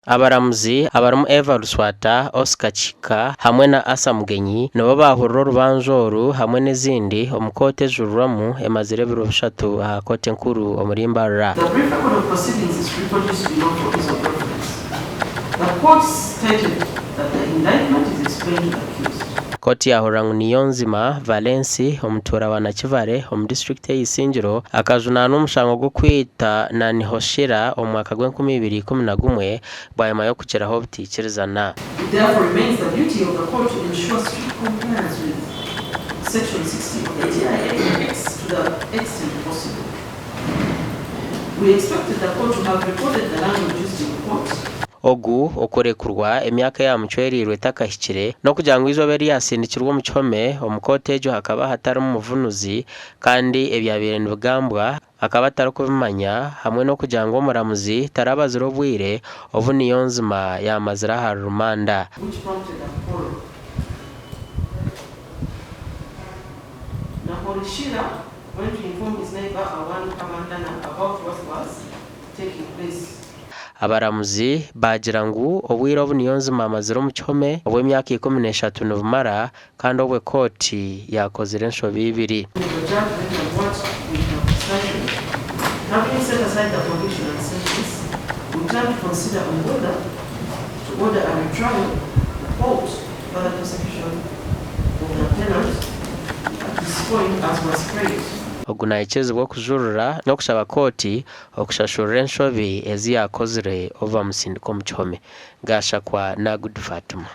Abaramuzi abarimu Eva Luswata, Oscar Kihika hamwe na Asa Mugenyi nibo baahurira orubanja oru hamwe n'ezindi omu kooti ejurirwamu emazire ebiro bishatu aha kooti enkuru omuri Mbarara. The brief record of proceedings is reproduced below for ease of reference. The court stated that the indictment is explained to the accused. Kooti yaahurira ngu Niyonzima Valens, omutuura wa Nakivale omu disiturikiti eya Isingiro akajunaanwa omushango gw'okwita Nanihoshira omu mwaka gw'e2011 bwanyima y'okugiraho obutaikirizana. It therefore remains the duty of the court to ensure strict compliance with section 60 of the TIA Acts to the extent possible. We expected the court to have recorded the language used in court. Ogu okurekurwa emyaka eyaamucwereirwe etakahikire, n'okugira ngu eizooba eri yaasindikirwe omu kihome, omu kooti egyo hakaba hatarimu muvunuzi kandi ebyabaire nibigambwa akaba atarikubimanya hamwe n'okugira ngu omuramuzi tarabazire obwire obu Niyonzima yaamazire ahari rumanda. Which prompted a quarrel. Nahorishira went to inform his neighbour Awan Kabandana about what was taking place. Abaramuzi baagira ngu obwire obu Niyonzima amazire omu kihome obw'emyaka 13 nibumara kandi obwe kooti yaakozire enshobi ibiri. The judge rendered what we have decided. Having set aside the conviction and sentence, we turn to consider on whether to order a retrial or halt further prosecution of the appellant at this point as was prayed. Ogu naikirizibwa okujurira n'okushaba kooti okushashurira enshobi ezi yaakozire obu bamusindika omu kihome. Gashakwa na Good Fatuma.